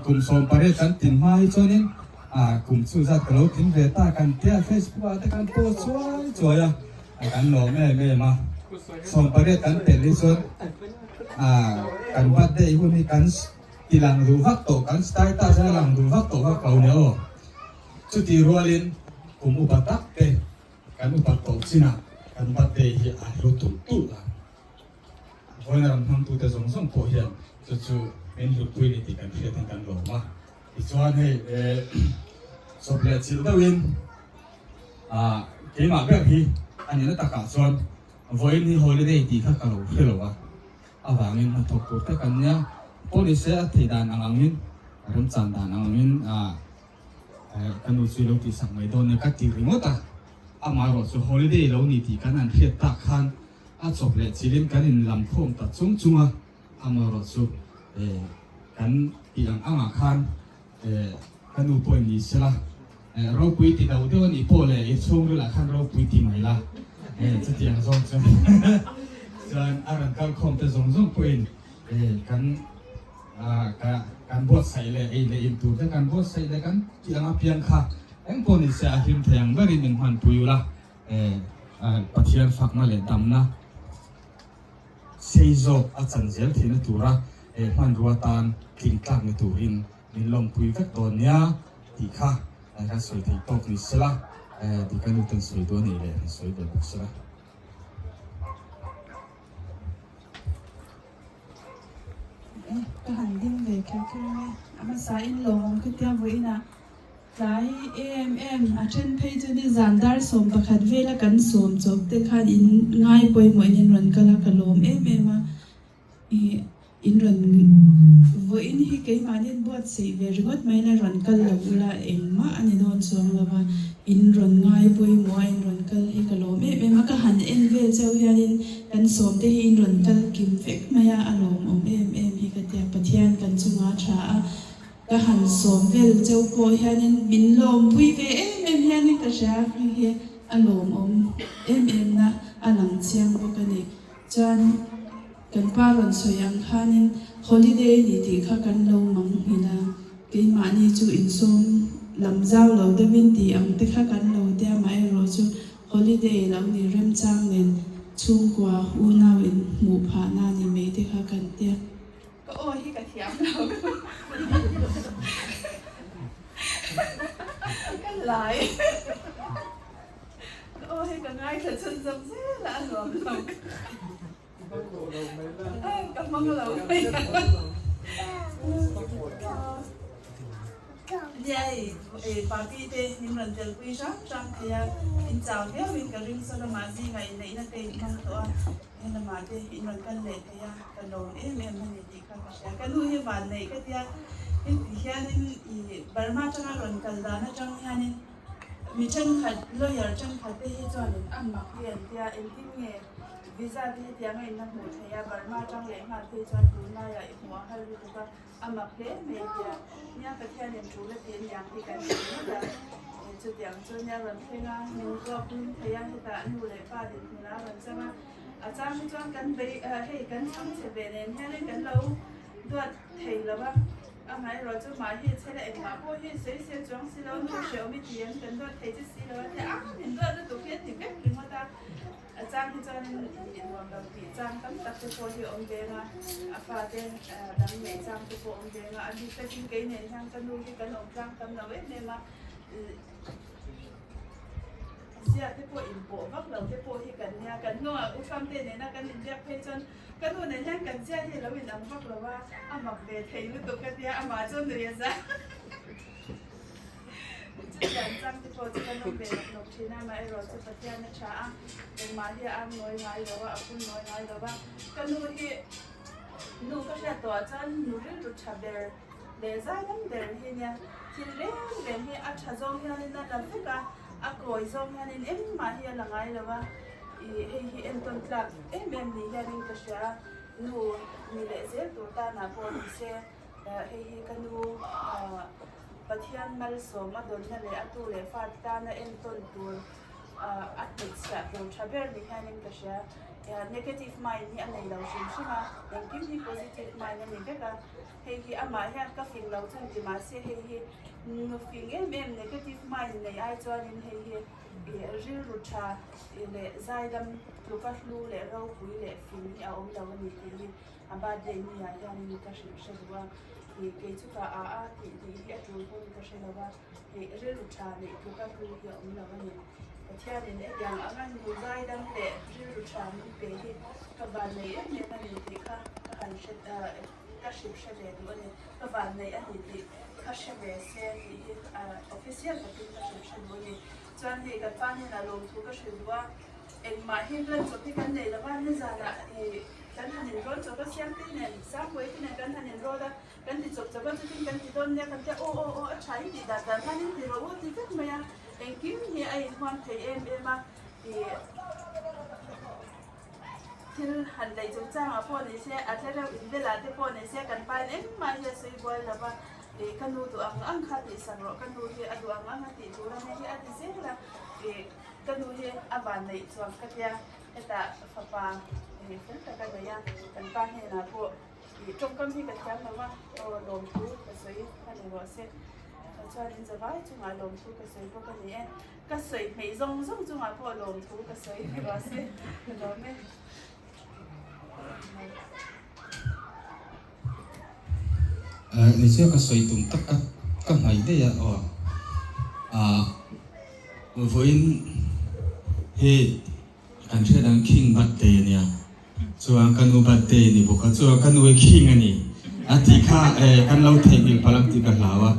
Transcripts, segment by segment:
Kum 18 kan tin hma hi chuanin kum chu zat ka lo tling ve ta kan tia Facebook ah te kan post chuai chuai a, kan lawm em em a. 18 kan telh hi chuan kan birthday hun hi kan ti lang duh vak tawh, kan status a lang duh vak tawh vak lo nia aw. Chutih rualin kum upa tak te kan upat tawh chinah kan birthday hi a hlu tulh tulh a. Vawiin a rawn hmangtute zawng zawng pawh hian chu chu min hlutpui ni tih kan hriatin kan lawm a. Tichuan hei sawp leh chilh deuhin keimah ber hi a nihna takah chuan vawiin hi holiday tih kha ka lo hre lo a, avangin hnathawk tur te kan nia. Pawh ni se a theih dan ang angin, remchan dan ang angin ka nu chu i lo tihsak mai dawn nia ka ti ringawt a. Amaherawh chu holiday lo ni tih kan han hriat tak khan A chawp leh chilin kan in lam khawm ta chung chung a, amaherawh chu kan tih ang angah khan ka nu pawhin ni sela, ropui ti do deuh a nih pawh leh i chhungrilah khan ropui ti mai la, chutiang zawng chuan chuan a rawn kal khawm te zawng zawng pawhin kan kan buatsaih leh ei leh in tur te kan buatsaih leh kan tih ang apiang kha engpawh ni se a hlim thei ang berin min hmanpui ula. Pathian fakna leh damna sei zawk a chan zel theihna tura hmanrua tan tling tlak ni turin min lawmpui vek dawn nia tih kha kan sawi theih tawk ni sela, tih ka nu ten sawi dawn nei leh han sawi ve bawk sela. Ka han ding ve kher kher ang e, a hmasa in lawmawm ka tia vawiinah Tlai em em, a then phei chu nizan dar 11 vela kan sawm chawp te khan in ngai pawimawhin in rawn kal a, ka lawm em em a, ih in rawn vawiin hi keimahni buatsaih ve ringawt mai la rawn kal lo ula engmah a ni dawn chuang lo va, in rawn ngai pawimawh a in rawn kal hi ka lawm em em a, ka han en vel chauh hianin kan sawm te hi in rawn kal kim vek mai a, a lawmawm em em hi ka tia, Pathian kan chungah a tha a. Ka han sawm vel cheu pawh hianin min lawmpui ve em em hianin ka hria hei hi a lawmawm em em na a lang chiang bawk a ni. Chuan kan pa rawn sawi ang khanin holiday ni tih kha kan lo mang nghilh a, keimahni chu insawm lam zau lo deuhin tih ang te kha kan lo tia amaherawh chu holiday lo ni remchang nen chhungkua unau in hmuh phahna ni mai te kha kan tia. Ka aw hi ka thiam lo. Ka lai. Ka aw hi ka ngaithla chhunzawm zel a, a nuam lo. Ka hmang lo mai a. Nia i papi te min rawn telpui hrang hrang thei a, in chau viauin ka ring saw lamah zingah inneihna te in hmang tawh a. He lamah te in rawn kal leh thei a, ka lawm em em a ni tih kha ka hria. Ka nu hi vanneih ka tia, heti hianin i Burma atanga rawn kal dan atang hianin mi thenkhat, lawyer thenkhat te hi chuanin a mak hi an tia, engtin nge visa te hetianga in la hmuh theih a, Burma atang leh nghal phei chuan tunlaiah i hmuh a har lutuk a, a mak hle mai tia, nia Pathianin tul a ti aniang hi kan ti ringawt a, chutiang chu nia rawn thleng a, min vuak lum thei a, hetah nu leh pa dinhmunah a rawn chang a, a chang hi chuan kan bei hei kan chhang chhe ve nen hianin kan lo duat thei lo a, amaherawh chu mahhi chhela engmah pawh hi sawi sel chuang si lo, nu hrehawm i ti em kan duat thei che si lo a tia, a min duat lutuk hi a ti vek ringawt a. A chang hi chuanin i nuam lo tih chang tam tak te pawh hi awm veng a, a fate dang neih chang te pawh awm veng a, a bik takin kei nen hian ka nu hi kan awm tlang tam lo em em a, zia te pawh inpawh vak lo te pawh hi kan nia, kan hnungah u Hramte nena kan inbiak phei chuan ka nu nen hian kan zia hi a lo inang vak lo a, a mak ve thei lutuk ka tia, amah chu nui a za. Chutiang chang te pawh chu kan awm ve lawk lawk thin a, amaherawh chu Pathian a tha a, engmah hi a ang nawi ngai lo a, a phun nawi ngai lo va. Ka nu hi nu ka hriat tawhah chuan nu rilru tha ber leh zaidam ber hi nia, thil reng reng hi a tha zawng hianin a la vek a, a kawi zawng hianin engmah hi a la ngai lo va, ih hei hi entawn tlak em em ni hianin ka hria a, nu ni leh zel tur tanah pawh ni se hei hi ka nu Pathian malsawm a dawnna leh a tu leh fate tana entawn tur. a hnehchhiah tur tha ber ni hianin ka hria. Negative mind hi a nei lo hrim hrim a, engkim hi positive mind a ni vek a. Hei hi amah hian ka fing lo chu inti mahse hei hi nu fing em em negative mind nei ai chuanin hei hi rilru tha leh zaidam tluka hlu leh ropui leh fing hi a awm lo a ni tih hi a birthday ni ah hianin ka hrilh hre duh a. Ih kei chu ka a a tih tih hi a tul pawn ka hre lo a, ih rilru tha neih tluka hlu hi a awm lo a ni. Pathianin hetiang anga nu zaidam leh rilru tha min pe hi ka vannei em em a ni tih kha ka han hre ka hrip hre ve duh a ni. Ka vannei a ni tih kha hre ve se tih hi official takin ka hrip hre duh a ni. Chuan hei kan pa hnenah lawmthu ka hrilh duh a, engmah hi plan chawp hi kan nei lo va, nizanah ih kan han inrawl chawp a, Siamte nen, Sangpuiate nen kan han inrawl a, kan ti chawp chawp a, chutin kan ti dawn nia kan tia aw aw aw a tha in tih dan dan khan in ti rawh u ti vek mai a, engkim hi a inhuam thei em em a, ih thil han lei chungchangah pawh ni se, a tle reuh inbelah te pawh ni se, kan pain engmah hi a sawi buai lo va, ih ka nu duh ang ang kha tihsak rawh, ka nu hi a duh ang ang a tih tur a nia hi a ti zel a, ih ka nu hi a vanneih chuang ka tia, hetah fapa ih fel tak a nei a, kan pa hnenah pawh ih tawngkam hi ka thiam lo va, aw lawmthu ka sawi a ni rawh se, chuanin zavai chungah lawmthu ka sawi bawk a ni e. Ka sawi hmeih zawng zawng chungah pawh lawmthu ka sawi rawh se ka lawm e. Ni chiah ka sawi tum tak ka ka hmaih daih a aw ah vawiin hei kan hriat ang king birthday a nia chuan ka nu birthday a ni bawk a chuan ka nu hi king a ni a tih kha eh kan lo theihnghilh palh ang tih ka hlau a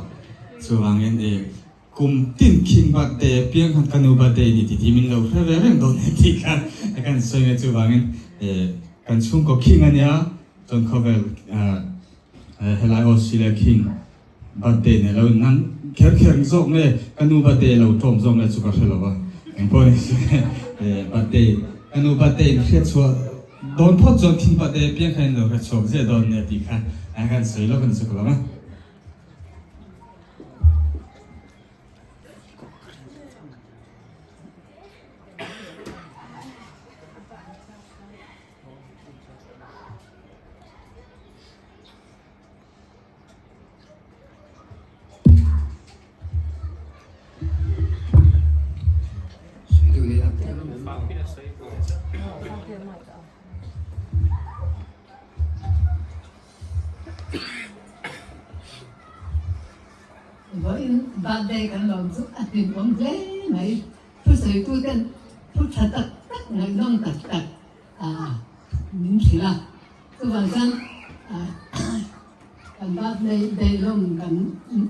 chuvangin eh Kum tin khin birthday a piang khan ka nu birthday ni titi min lo hre ve reng dawn e tih kha kan sawi nge chuvangin kan chhungkaw king a nia chuan khawvel helai Australia king birthday nei lo in nang kher kher zawk nge ka nu birthday lo tlawm zawk nge chu ka hre lo va engpawh ni se birthday ka nu birthday in hriat chhuah dawn phawt chuan king birthday a piang khan in lo hre chhuak ziah dawn nia tih kha kan sawi lawk a ni chu ka lawm a. Vawiin birthday kan lawm chu a hlimawm hle mai. Thusawitu ten thu tha tak tak ngaihnawm tak tak min hrilh a. Chuvang chuan kan birthday day lawm kan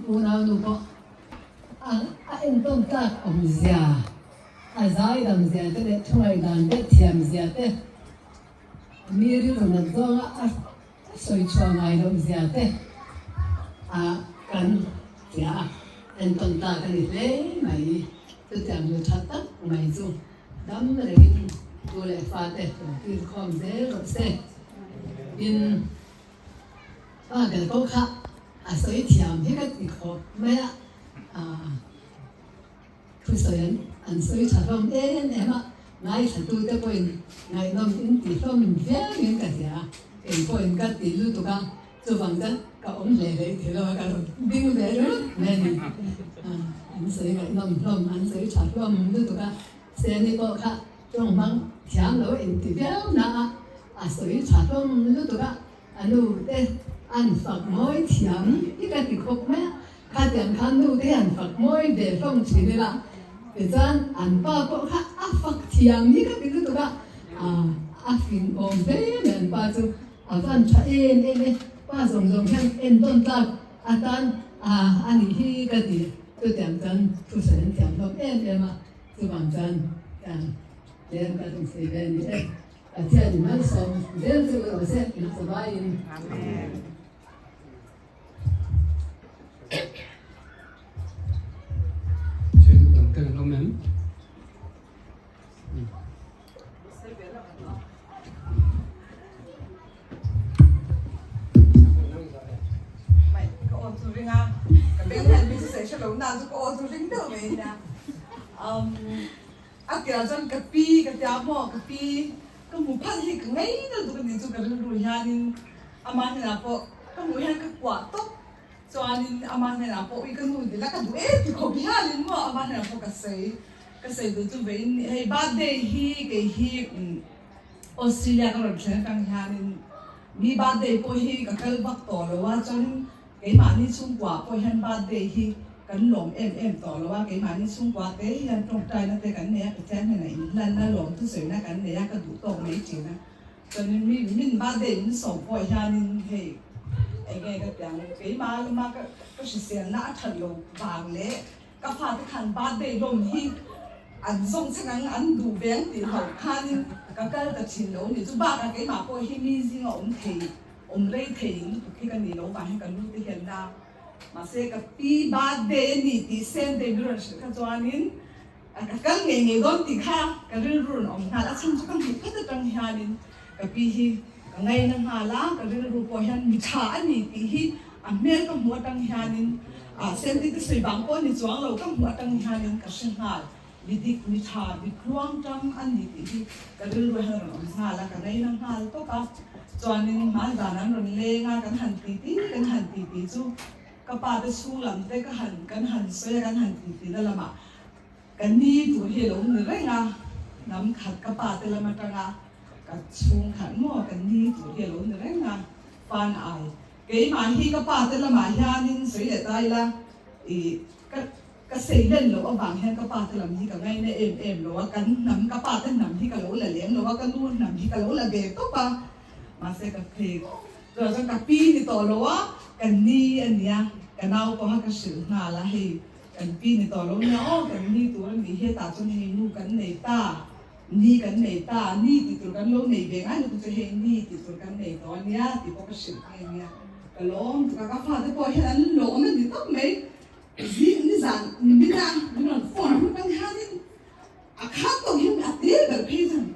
unau nu pawh a entawn tlak awmzia, a zaidam zia te leh thu ngaihdan te thiam zia te, Mi rilru nat zawnga a sawi chhuah ngai loh zia te a kan hria a, entawn tak a ni hle mai. Chutiang nu tha tak mai chu dam rengin tu leh fate lo tir khawm zel rawh se. Tin, pa ber pawh kha a sawi thiam hi ka ti khawp mai a. Thusawi an an sawi tha hlawm em em a, ngaithlatute pawhin ngaihnawm in ti hlawm viauin ka hria a, kei pawhin ka ti lutuk a, chuvang chuan ka awm hle hle thei lo a, ka rawn ding ve ringawt mai a ni. An sawi ngaihnawm hlawm, an sawi tha hlawm lutuk a, Seni pawh kha tawng hmang thiam lo in ti viau na a, a sawi tha hlawm lutuk a, a nu te an fak mawi thiam hi ka ti khawp mai a, Khatiang khan nu te hian fak mawi ve hlawm thin ila, tichuan an pa pawh kha a fak thiam hi ka ti lutuk a, a fing awm hle mai an pa chu a van tha em em e, pa zawng zawng hian entawn tlak atan a nih hi ka ti, chutiang chuan thusawi an thiam hlawm em em a, chuvang chuan tlem ka rawn sawi ve a ni e, Pathian in malsawm zel chu rawh se, inchawaiin. Amen. A tirah chuan ka pi ka tia maw ka pi ka hmu phalh hi ka ngei deuh tuk a ni chu ka rilru hianin ama hnenah pawh ka hmuh hian ka kuah tawp chuanin ama hnenah pawh ui ka nu dila ka duh em ti khawp hianin maw ama hnenah pawh ka sawi ka sawi duh chu veiin hei birthday hi kei hi Australia ka rawn thleng atang hianin mi birthday pawh hi ka kal vak tawh lo a chuanin Keimahni chhungkua pawh hian birthday hi kan lawm em em tawh lo a, keimahni chhungkua te hian tawngtaina te kan nei a, Pathian hnenah inhlanna, lawmthusawiina kan nei a, ka duh tawk mai thin a. Chuanin mi min birthday min sawm pawh hianin hei enge ka ti ang, keimah lama ka hriselna a that lo vang leh ka fate khan birthday lawm hi an zawng chheng ang, an duh ve ang tih hlauh khanin ka kal ta thin lo a ni. Chu bakah keimah pawh hi mi zinga awm thei. Awm rei thei lutuk hi ka ni lo vang hian ka lu te hian na mahse ka pi birthday a ni tih same day min rawn hrilh kha chuanin ka kal ngei ngei dawn tih kha ka rilru rawn awm nghal a chhan chu ka hmuh phat atang hianin ka pi hi ka ngaina nghal a ka rilru pawh hian mi tha a ni tih hi a hmel ka hmuh atang hianin ah senti te sawi vang pawh a ni chuang lo ka hmuh atang hianin ka hre nghal. Mi dik, mi tha, mi tluang tang a ni tih hi ka rilru hian a rawn awm nghal a, ka ngaina nghal tawp a. Chuanin hmanzan an rawn leng a, kan han titi, kan han titi chu ka pa te chhung lam te ka han, kan han sawi a, kan han titi na lamah ka ni tur hi a lo ni reng a, hnam khat ka pa te lam atanga ka chhung khat maw ka ni tur hi a lo ni reng a, fan ai keimah hi ka pa te lamah hianin sawi leh ta ila ih ka. Ka sei len loh avang hian ka pa te lam hi ka ngaina em em lo a, kan hnam, ka pa te hnam hi ka lo la lem lo a, ka nu hnam hi ka lo la ve tawp a, mahse ka phei tunah chuan ka pi ni tawh lo a, ka ni a nia, ka nau pawha ka hrilh nghal a, hei kan pi ni tawh lo nia aw, kan ni tur a nih hetah chuan hei nu kan nei ta, ni kan nei ta, ni tih tur kan lo nei ve ngai lutuk chu hei ni tih tur kan nei tawh a nia tih pawh ka hrilh nghe nia, ka lawm tuk a, ka fate pawh hian an lawm a ni tawp mai. Zing nizan nimin a min rawn phone hnu kan hianin a khat tawk hian a tel ber phei chuan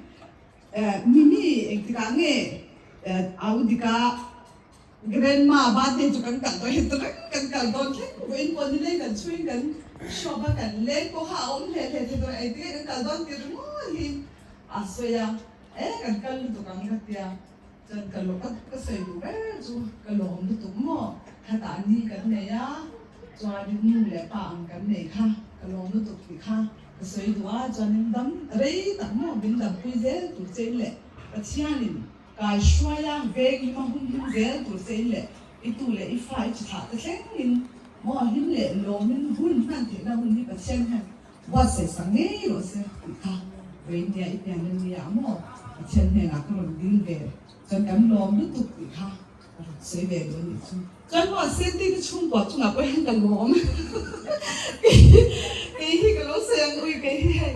Mimi engtikah nge au dika grandma birthday chu kan kal dawn heti reng kan kal dawn thleng vawiin pawh nileng kan chhuiin kan shop a kan leng pawh kha a awm hle hle thei dawn engtikah kan kal dawn tih ringawt hi a sawi a e kan kal lutuk ang ka tia. Chuan ka lawm ka sawi duh ber chu ka lawm lutuk maw? Khatah ni kan nei a, chuanin nu leh pa ang kan nei kha ka lawm lutuk tih kha ka sawi duh a, chuanin dam rei tak maw min dampui zel tur che in leh Pathianin kai hruai a veng him a hun him zel tur che in leh i tu leh i fa i chi thlah te thleng in maw hlim leh lawmin hun hman theihna hun hi Pathian hian Buatsaih sak ngei rawh se tih kha vawiin nia i pian a nia maw? Pathian hnenah ka rawn dil ve chuan kan lawm lutuk tih kha ka rawn sawi ve duh a nih chu. Chuan maw Senti te chhungkua chungah pawh hian ka lawm kei hi ka lo sawi ang ui kei hi hei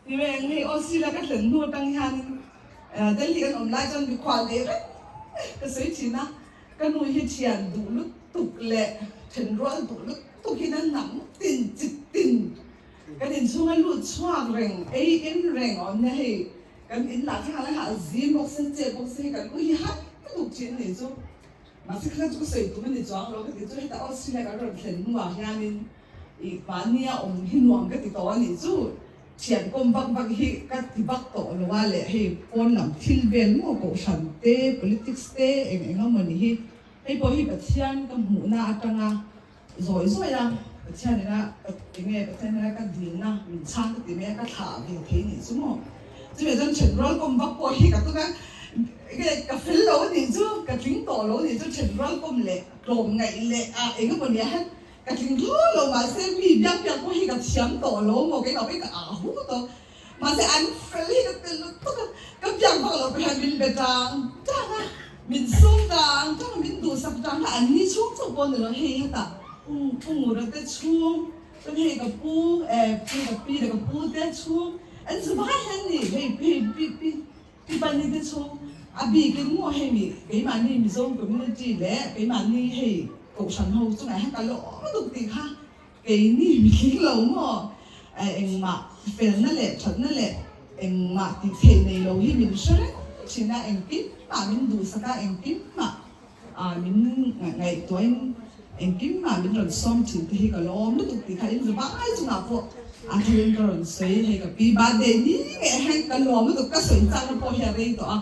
ti mai ang hei Australia ka thlen hnu atang hianin Delhi kan awm lai chuan mikhual nei reng ka sawi thin a ka nu hi thian duh lutuk leh thenrual duh lutuk Tukin a hnam tin chit tin kan inchhunga lut chhuak reng, ei in reng awm nia hei kan in lah thlang a la zim bawk se che bawk se hei kan u hi hat lutuk thin a nih chu. Mahse kha chu ka sawi tum a ni chuang lo ka ti chu heta Australia kan rawn thlen hnuah hianin ih mahnia awm hi nuam ka ti tawh a nih chu thian kawm vak vak hi ka ti vak tawh lo a leh hei pawn lam thil vel maw kohhran te politics te eng eng emaw ni hi hei pawh hi Pathian ka hmuhna atanga Zawi zawi a, Pathian ina enge Pathian ina ka dilna min chhang ka ti mai a, ka thlah ve thei nih chu maw. Chumi chuan then rual kawm vak pawh hi ka tum a, enge ka fel lo a nih chu, ka tling tawh lo a nih chu then rual kawm leh tlawm ngaih leh ah eng emaw nia hian ka tling thlawt lo mahse mi biak biak pawh hi ka thiam tawh lo maw keimah pawhin ka ah hu tawh. Mahse an fel hi ka tel lutuk a, ka biak vak loh pawh hian min be tang tang a, min sawm tang tang a, min duhsak tang kha an ni chhung chauh pawh a ni lo, hei hetah pu pu Ngura te chhung, chuan hei ka pu eh pu ka pi leh ka pu te chhung an zu vai hian ni, hei hei pi pi pi Pani te chhung a bikin maw hei mi keimahni Mizo community leh keimahni hei kohhran ho chungah hian ka lawm lutuk tih kha Keini mitling lo maw? Engmah felna leh thatna leh engmah tih theih nei lo hi min hre reng thin a, engkim mah min duhsak a, engkim mah min ngaihtuahin engkim mah min rawn sawm thin te hi ka lawm lutuk tih kha in za vai chungah pawh. A tharin ka rawn sawi hei ka pi birthday ni ngei hian ka lawm lutuk ka sawi chakna pawh hi a rei tawh a,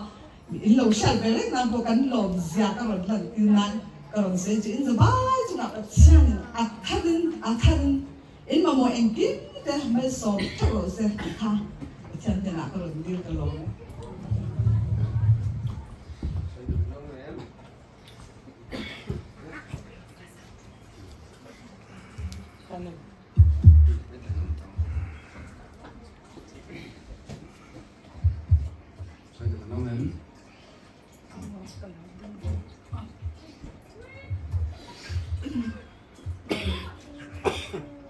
in lo hriat ve reng nan pawh kan lawm zia ka rawn lan tir nan ka rawn sawi chu in zavai chungah Pathianin a tharin a tharin in mamawh engkim te malsawm theuh rawh se tih kha Pathian hnenah ka rawn dil ka lawm e.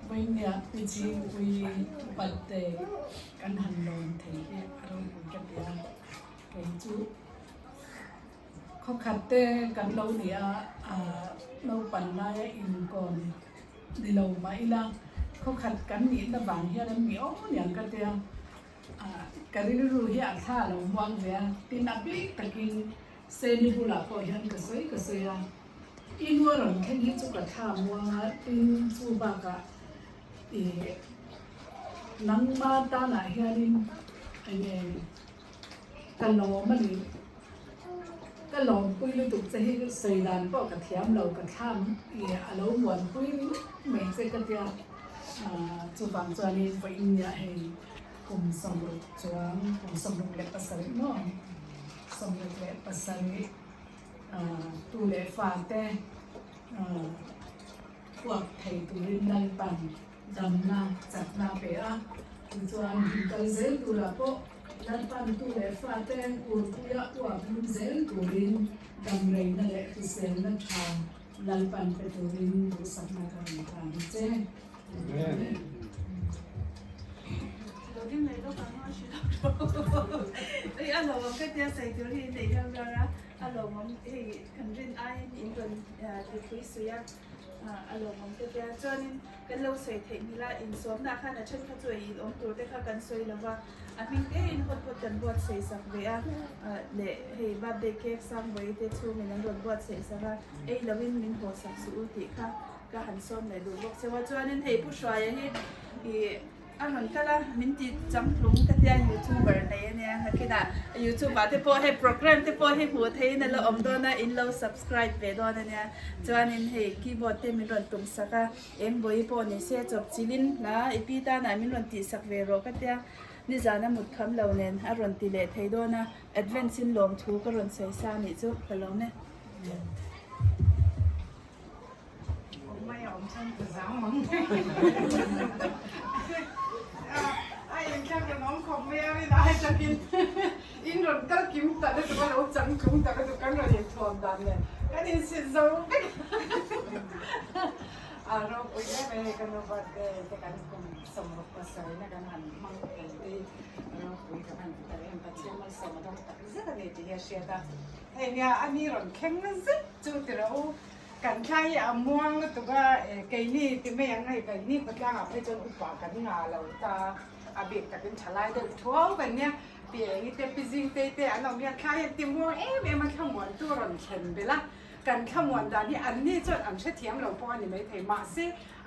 Vawinia Pi Chingpui thupatte kan han lawn thei hi a ropui ka ti a, kei chu khawkhat te kan lo ni a, naupan laia inkawn ni lo mah ila khawkhat kan nihna vang hian an ni awm aniang ka tia, ka rilru hi a thla lo muang ve a, tin a bik takin Seni bulah pawh hian ka sawi ka sawi a, i nu a rawn thleng hi chu ka thla muang a, tin chu bakah ih nangma tanah hianin eng eng Ka lawm a ni. Ka lawmpui lutuk che hi sawi dan pawh ka thiam lo, ka thlam i a lo muanpui mai che ka tia. Chuvang chuanin vawiin nia hei kum 60 chuang, kum 67 maw? 67 tu leh fate huap thei turin Lalpan Damna chakna a pe a, tichuan kal zel turah pawh Lalpan tu leh fate urpuia uap lum zel turin damreina leh hriselna tha Lalpan pe turin duhsakna ka rawn hlan che. Amen. Lo ding leh lawk ang a hrilh rawh. Ei a lawmawm ka tia sawi tur hi in neih hian rar a, a lawmawm hei kan rin aiin in rawn tipui suih a. A lawmawm te tia chuanin kan lo sawi theih ni la insawmna ah khan a then kha chu ei in awm tur te kha kan sawi lo va, a hming te in hot pot kan buatsaih sak ve a leh hei birthday cake Sangbawi te chhungin an rawn buatsaih sak a, ei lo in min haw sak suh u tih kha ka han sawm leh duh bawk cheu a, chuanin hei Pu Hruaia hi ih. A rawn kal a, min ti changtlung ka tia youtuber nei a nia, nakinah youtube ah te pawh hei program te pawh hi hmuh theihin a la awm dawn a, in lo subscribe ve dawn a nia, chuanin hei keyboard te min rawn tum sak a, eng bawi pawh ni se chawp chilin hla i pi tanah min rawn tih sak ve rawh ka tia, nizan a mut kham lo nen a rawn ti leh thei dawn a, advance in lawmthu ka rawn sawi sa anih chu ka lawm e. Mai a awm chuan ka zang mang a inthlak rawn awm khawp mai a rin ai takin in rawn kal kim ta lutuk a lo changtlung ta lutuk kan rawn inthuam dan nen kan insit zo vek a ropui hle mai hei ka nu birthday te kan kum 60 pasarihna kan han hmang thei te hi ropui kan han ti ta em Pathian malsawm a dawng tak zet a ni tih hi a hriat a hei nia a ni rawn thleng na zet chu ti rawh u. Kan thla hi a muang lutuk a, keini ti mai ang hei keini khawtlangah phei chuan upa kan ngah lo ta a, a bik takin thalai deuh thuau kan nia, pi Engi te pi Zingtei te an awm hian thla hi an ti muang em em a, thlamuan tu rawn thlen belh a, kan thlamuan dan hi anni chuan an hrethiam lo pawh a ni maithei mahse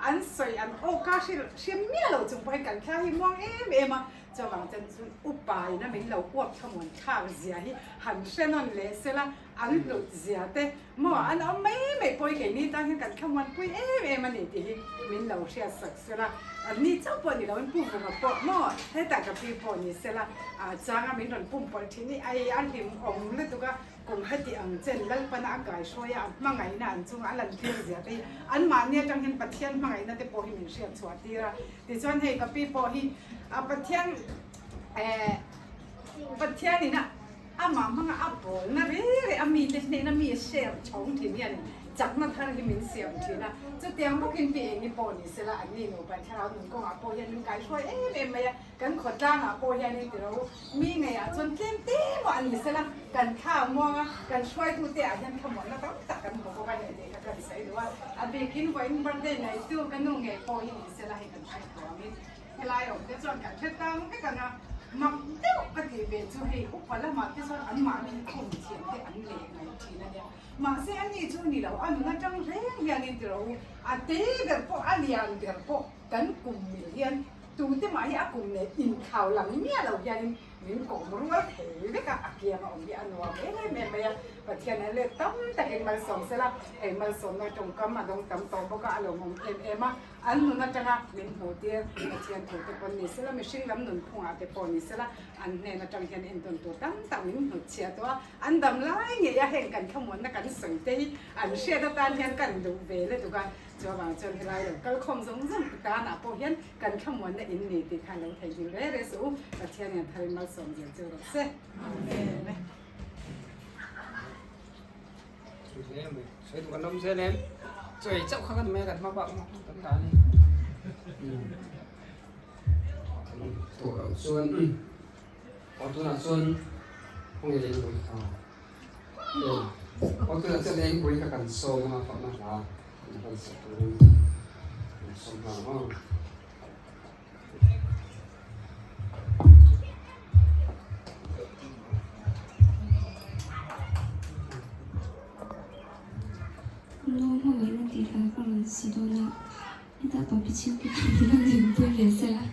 an sawi an awka hre miah lo chung pawh hian kan thla hi muang em em a, chuvang chuan upa ina min lo uap thlamuan thlak zia hi han hre nawn leh sela an hlut zia te Maw an awm mai mai pawh hi keini tan hian kan thlamuan pui em em a ni tih hi min lo hriat sak sela, an ni chauh pawh ni loin Pu Vunga pawh maw hetah ka pi pawh ni sela a changa min rawn pum pawlh thin hi ai a hlim awm lutuk a, kum heti ang chen Lalpana a kaihruai a, a hmangaihna an chunga a lantir zia te hi anmahni atang hian Pathian hmangaihna te pawh hi min hriat chhuah tir a, tichuan hei ka pi pawh hi a Pathian eh Pathianin a. Amah hmanga a bawlna reng reng a mite hnena mi share chhawng thin hian chakna thar hi min siam thin a, chutiang bawkin pi eng i pawh ni sela an ni nupa thlarau nun kawngah pawh hian min kaihruai em em mai a, kan khawtlangah pawh hian ti ro mi ngeiah chuan tlem te maw an ni sela kan thla muang a, kan hruaitute ah hian thlamuanna tam tak kan hmu bawk a ni tih kha ka sawi duh a, a bikin vawiin birthday neitu ka nu ngei pawh hi ni sela hei kan hre thuangin. Helai awm te chuan kan hre tlang vek ang a, mak deuh ka tih ve chu hei upa lamah te chuan anmahni khum thiam te an leh ngaih thin a nia. Mahse a ni chu ni lo, a nun atang reng hianin ti rawh u, a te ber pawh a lian ber pawh kan kum mil hian Tute mah hi a kum nen inthlau lang miah lo hianin min kawm rual thei vek a, a kianga awm hi a nuam em em mai a. Pathian a let tam takin malsawm sela, hei malsawmna tawngkam a dawng tam tawh bawk a, a lawmawm em em a. An nun atanga min hmuh tir Pathian thu te pawh ni sela, mihring lam nunphungah te pawh ni sela, an hnen atang hian entawn tur tam tak min hnutchhiah tawh a. An dam lai ngei a, heng kan thlamuanna kan sawi te hi an hriat atan hian kan duh ve lutuk a. Chuvang chuan helai lo kalkhawm zawng zawng te tanah pawh hian kan thlamuanna in ni tih kha lo theihnghilh re re suh u. Pathian hian tharin malsawm zel chu rawh se. Amen. Sawi duh kan awm zel em? Chawi chauh kha kan mai a kan hma bak kan dah a ni. Tawh loh chuan aw tunah chuan khawnge lengpui kha aw tunah chuan lengpui kha kan sawm a fakna hla kan rawn sak turin kan sawm nghal ang aw. Nu hmangaihna tih hla ka rawn sa dawn a, hetah papi chhingte kha min rawn dinpui ve sela.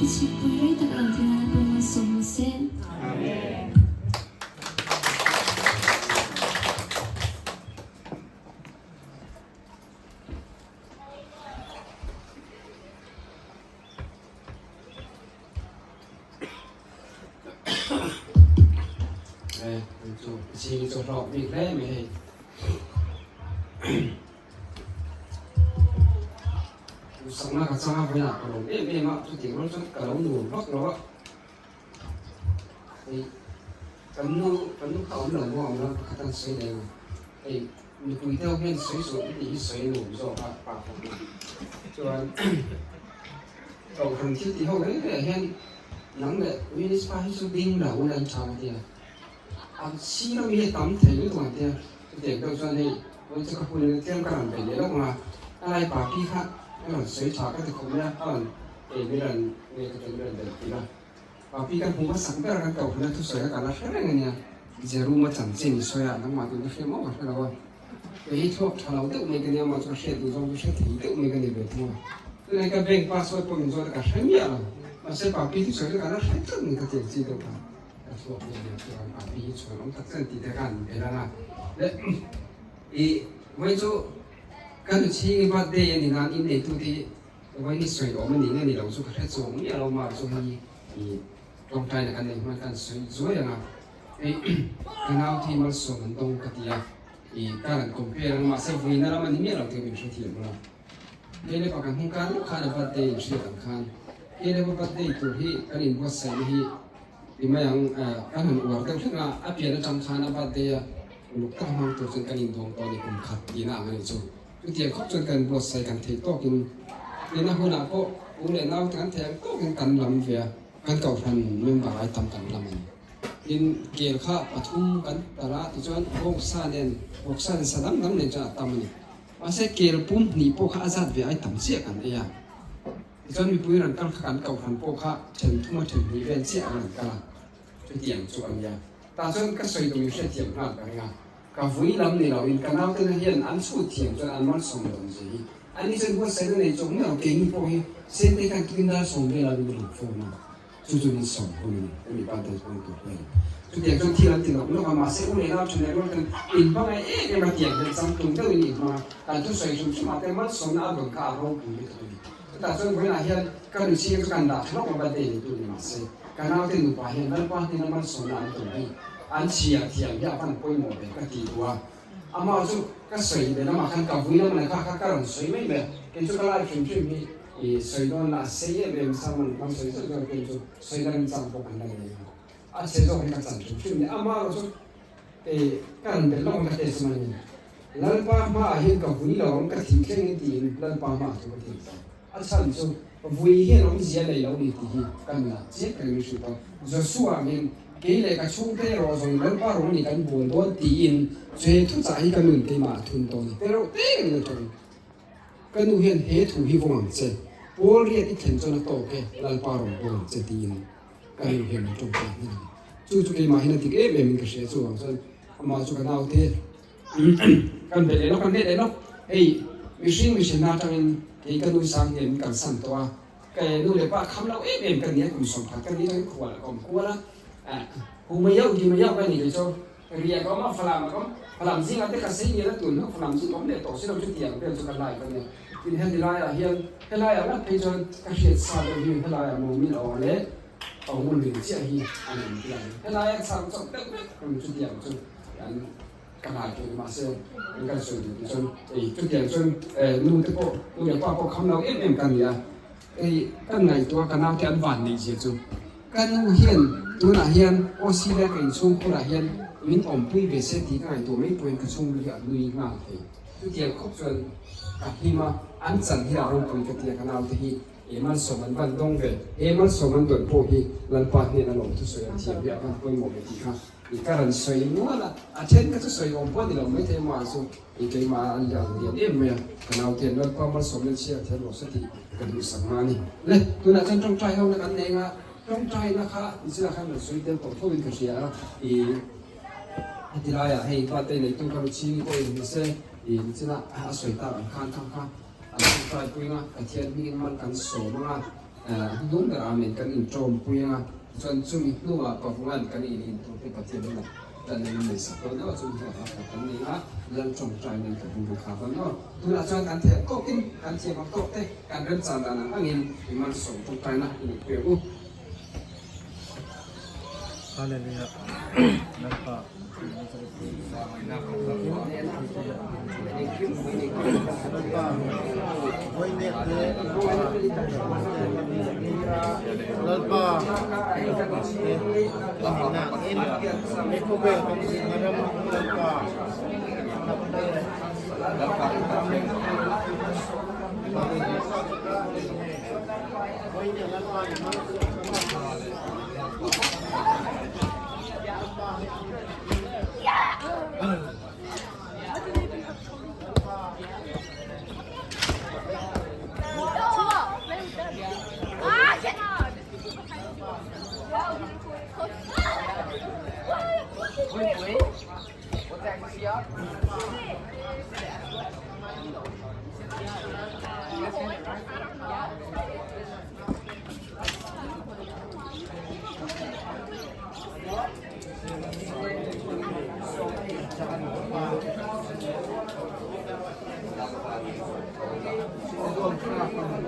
Papi Chhingpui rei tak a dam theih nan Lalpa malsawm rawh se. Amen. Chu ching chu hlawk bik hle mai hei. Duhsakna ka changa vawiinah ka lawm em em a, chutiang rual chuan ka lo nuam vak lo a. Hei kan nu kan nu kha awm lo maw awm lo pakhat an sawi leh ang a, hei mipui te ho hian sawi suh i tih hi sawi nuam zawk a pa khawp mai. Chuan kohhran thil tih ho reng reng ah hian nang leh Eunice pa hi chu ding lo ula in tha ka ti a. A sir ami hi a tam thei lutuk ang tia chutiang deuh chuan hei vawi chu ka hun in tlem ka rawn beih leh lawk ang a, a lai pa pi kha a rawn sawi tha ka ti khawp mai a, a rawn ei mi rawn nge ka ti mi rawn belh tir a, pa pi kan hmu hmasak ber a kan koh hun a thusawi kha ka la hre reng a nia, Jeruma chanchin i sawi a nangmah tun ka hria maw ka hre lo a, kei hi thluak tha lo deuh mai ka nia mah chu ka hriat duh zawng chu hre thei deuh mai ka ni ve thung a, tunah hian ka bank password pawh min zawt a ka hre miah lo, mahse pa pi thusawi chu ka la hre tlat mai ka tiang chi deuh kha. Ka chhuak leh leh chuan a pi hi chhuan awm tak chuan tih te khan min bel ang a. Le i vawi chu ka nu chhing i birthday a ni nan inneitu te hi vawi ni sawi awm a ni nge ni lo chu ka hre chuang miah lo mar chu hei i tawngtai na kan nei hman khan sawi zuai ang a. Hei ka nau te hi malsawm an dawng ka ti a, i ka rawn compare ang a mahse vawi na lam a ni miah lo tih min hrethiam bawk a. Caleb a kan hmung kar lawk khan a birthday in hriat ang khan Caleb a birthday tur hi kan inbuatsaihna hi ti mai ang kan han uar deuh hlek a, a pian atang khan a birthday a uluk tak hmang tur chuan kan indawng tawh a ni kum khat tihna ang a nih chu. Chutiang khawp chuan kan inbuatsaih kan thei tawkin tihna hunah pawh u leh nau te kan thei ang tawkin kan lam ve a, kan kohhran member ai tam kan lam a ni. Tin, kel kha pathum kan tarh a tichuan bawngsa nen vawksa nen sa dang dang nen chuan a tam a ni. Mahse kel pum hnih pawh kha a zat ve ai tam chiah kan ei a. Tichuan mipui rawn kal kha kan kohhran pawh kha then thuma then hnih vel chiah an rawn kal a, chutiang chu a nia. Tah chuan ka sawi tum in hriatthiam nghal ka ring a, ka vui lam ni loin ka nautena hian an chhut thiam chuan an malsawm dawn zia hi. Ani chuan buatsaihna nei chawk miah lo keini pawh hi Sentei khan tukin dar sawm velah min rawn phone a. Chu chu min sawm hun a ni, hemi birthday hmang tur hian. Chutiang chuan thil an ti nawk nawk a, mahse u leh nau tha leh rual ten inhmangaih em em a tiang hian changtlung deuhin inhmang a, kan thusawi hrim hrim ah te malsawmna a dawn kha a ropui lutuk a ni. Chutah chuan vawiinah hian ka nu chhing chu kan dah tha lawk a birthday nei tu ni mahse ka naute nupa hian Lalpa hnena malsawmna an dawn hi an chhiar thiam hi a van pawimawh ve ka ti duh a. Amah chu ka sawi ve lamah khan ka vui lam a ni kha kha ka rawn sawi mai mai a, kei chu ka lai hrim hrim hi i sawi dawn la a sei em em sermon kan sawi zeuh zeuh kei chu sawi na remchang pawh kan la nei a, a chhe zawk hi ka chan hrim hrim ni amah erawh chu kei ka rawn belh lawk ang ka test mai a ni. Lalpa hmaah hian ka vui lo ang ka thih thleng in tiin Lalpa hmaah chu ka thih tawh. A chhan chu vui hian awmzia nei lo ni tih hi ka nunah chiang takin min hrilh tawh. Joshua angin kei leh ka chhungte erawh zawng Lalpa rawng ni kan bual dawn tiin chu he thuchah hi ka nun keimah a thun tawh a ni. Te reuh te ka nuna tawh. Ka nu hian he thu hi vawng ang che, Paul riat i thlen chuan a tawk e, Lalpa rawng bual ang che tiin ka nu hian min tawngtai hman a ni. Chu chu keimah hian a dik em em in ka hria chuvang chuan amah chu ka naute Kan belh leh lawk, kan let leh lawk. Hei mihring mihrinna atangin kei ka nu sang hian min kalsan tawh a, ka nu leh pa kham lo em em ka ni a, kum 30 ka ni atangin khual ka awm kual a, hu mai auh di mai auh ka ni kei chu riah ka awm a, falam ka awm, falam zingah te ka sei ngial a tun hnu falam zing ka awm leh tawh si lo chu tiang vel chu ka life a nia. Tin heti laiah hian helaiah ngat phei chuan ka hriat sa deuh hi helaiah mawmin a awm leh a awm lui chiah hi an awm tia ni. Helaia chhang chawp deuh vek ang chu tiang chu an. Ka ngai thei mahse eng kan sawi duh tih chuan ei chutiang chuan nu te pawh nu leh pa pawh kham lo em em ka ni a, hei kan ngaihtuah ka naute an van neih zia chu ka nu hian tunah hian Australia ka inchhung khurah hian min awmpui ve se tih ka ngaihtuah mai pawhin ka chhungril hi a nui nghal thei chutiang khawp chuan ka hlim a, an chan hi a ropui ka ti a ka naute hi he malsawm an van dawng ve, he malsawm an dawn pawh hi Lalpa hnena lawm thusawi an thiam hi a van pawimawh ve tih kha. I ka rawn sawi nual a, a then kha chu sawi awm pawh a ni lo maithei mah chu i keimah a lian lian em mai a, ka nau te Lalpa malsawmna chhiar thiam rawh se tih ka duhsak na a ni. Le, tunah chuan tawngtai ho na kan nei anga, tawngtai na kha nichina khan rawn sawi tel tawh tho in ka hria a, i heti laiah hei birthday neitu ka ruching pawh in ni se, i nichina a sawi tak ang khan kha kha an tawngtai pui anga, Pathian hmingin mal kan sawm anga. Hnung ber Amen kan inṭawmpui ang a, tichuan chumi hnuah Pavungan kan in intur te Pathian lamah tan an innei sak dawn aw, chumi hnuah hla kan nei a, Lal ṭawngṭai nan kan hun khar dawn aw. Tunah chuan kan theih ang tawkin, kan thiam ang tawk te, kan remchan dan ang angin i malsawm ṭawngṭaina i neihpui ang u. Hallelujah Lalpa Lalpa Lalpa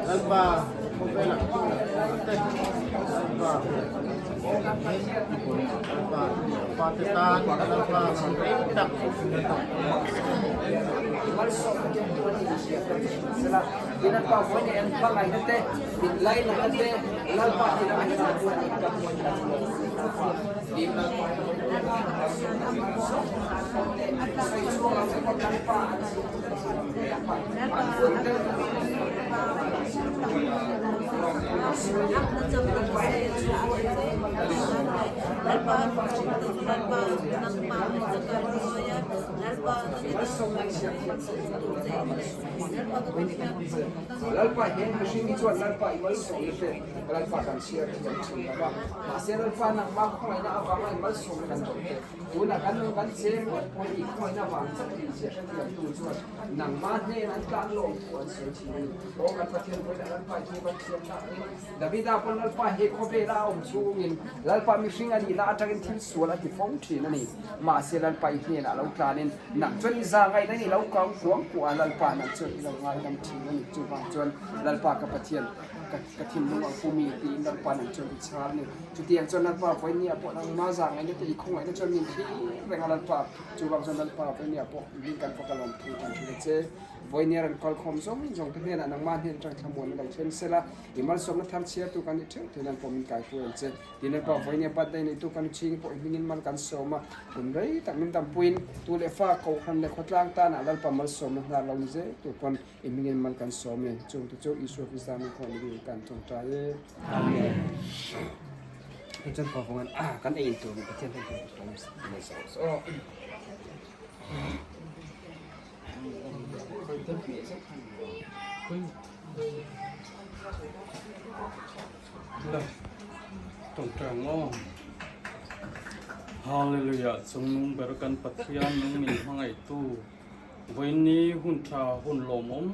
Lalpa khawvelah te Lalpa Lalpa fate tan Lalpa rei tak Lalpa hian mihring hi chuan Lalpa i malsawmna te Lalpa kan chhiar thiam thin lo va, mahse Lalpa nangmah khawngaihna avanga i malsawmna kan tawh te, tunah kan lo kan cheng ngawt pawh i khawngaihna avang chauh tih zia hrethiamtu chuan nangmah hnen an tlan lawm thu an sawi thin a ni. Aw kan Pathian vawilah Lalpa i thu kan thiam tak in Davida pawn Lalpa he khawvela a awm chungin Lalpa mihring a nihna atangin thil sual a ti fo thin a ni. Mahse Lalpa i hnenah lo tlanin nang chuan i za ngaihna i lo kau kuang kuah a, Lalpa nang chuan i lo ngaidam thin a ni. Chuvang chuan Lalpa ka Pathian ka ka thinlung ang pumi tiin Lalpa nang chuan i chhar a ni. Chutiang chuan Lalpa vawinia pawh nangma za ngaihna te i khawngaihna chuan min thlir reng a Lalpa. Chuvang chuan Lalpa vawinia pawh min kan fak alawm thu kan hrilh a che. Vawinia rawn kalkhawm zawng zawng te hnenah nangma hnen atang thlamuanna lo thlen sela, i malsawmna thar chhiartu kan nih theuh theih nan pawh min kaihruai ang che. Tin Lalpa vawinia birthday neitu kan chhing pawh i hmingin mal kan sawm a, kum rei tak min dampuiin tu leh fa kohhran leh khawtlang tanah Lalpa malsawmna hnar lo ni zel tur pawn i hmingin mal kan sawm e. Chung te chu Isua Krista min khawngaih ni kan tawngtai e. Amen. Hei chuan Pavungan a kan ei tur Pathian hei chu mai so. Hallelujah chungnung ber kan Pathian nung min hmangaihtu vawiinni hun tha hun lawmawm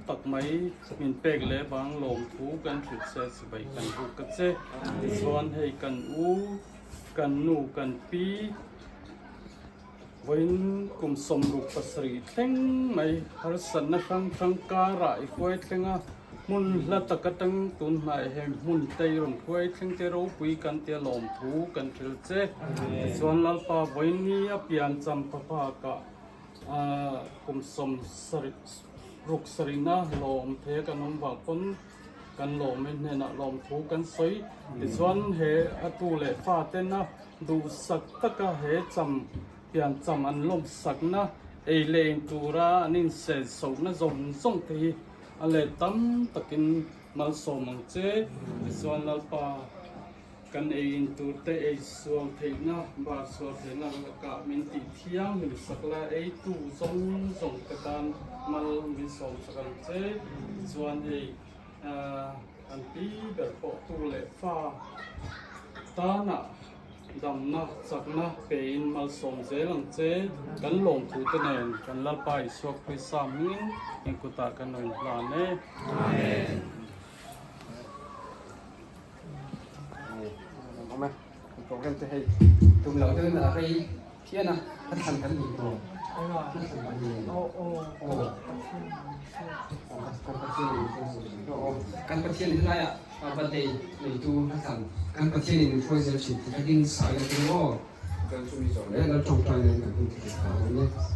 tak mai min pek leh vang lawmthu kan hrilh che chibai kan buk ka che tichuan hei kan u kan nu kan pi Vawiin kum 67 thleng mai harsatna hrang hrang karah i hruai thleng a, hmun hla tak atang tun hnai he hmun te i rawn hruai thleng che ropui kan tia lawmthu kan hrilh che. Tichuan Lalpa vawiin ni a pian cham phapakah kum 76 sarihna lawm the kan awm vang pawn kan lawm e hnenah lawmthu kan sawi. Tichuan he a tu leh fa tena Duhsak taka he cham pian cham an lawmsakna ei leh in tura an insensohna zawng zawng te hi a let tam takin malsawm ang che. Tichuan Lalpa kan ei in tur te ei sual theihna, bar sual theihna lakah min tih thianghlim sak la, eitu zawng zawng te tan mal min sawmsak ang che. Tichuan hei An pi ber pawh tu leh fa tanah damna chakna pein malsawm zel ang che. Kan lawmthu te nen kan Lalpa Isua Krista hmingin in kutah kan rawn hlan e. Amen. awm e. Kan program te hei tum loh deuhin a rei phian a, hla thlan kan ni maw? Hla thlan kan ni. Aw kan Pathian in kan Pathian in helaiah birthday neitu hla thlan kan Pathian in min hruai zel thin tih kha ding sa ila chu maw? Chuan chumi zawh leh lal tawngtai nen kan hun thei ta dawn e.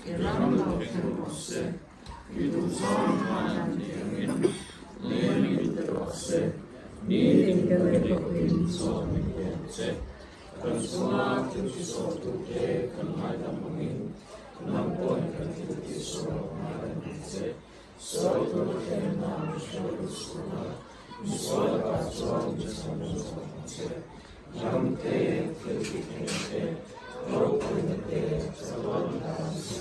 I ram lo thleng rawh se, i duhzawng khan an ti angin lei min ti rawh se, nitin te leh hlawhtling chaw min pe ang che. Kan chunga thil tisualtute kan ngaidam angin nang pawhin kan thil tisual lo ngaidam ang che. Sawi tur thlenna min hruai lut suh la, misual lakah chuan mi chhan zawk ang che. Ram te, thil tih theihna te, ropuina te, chatuan dan.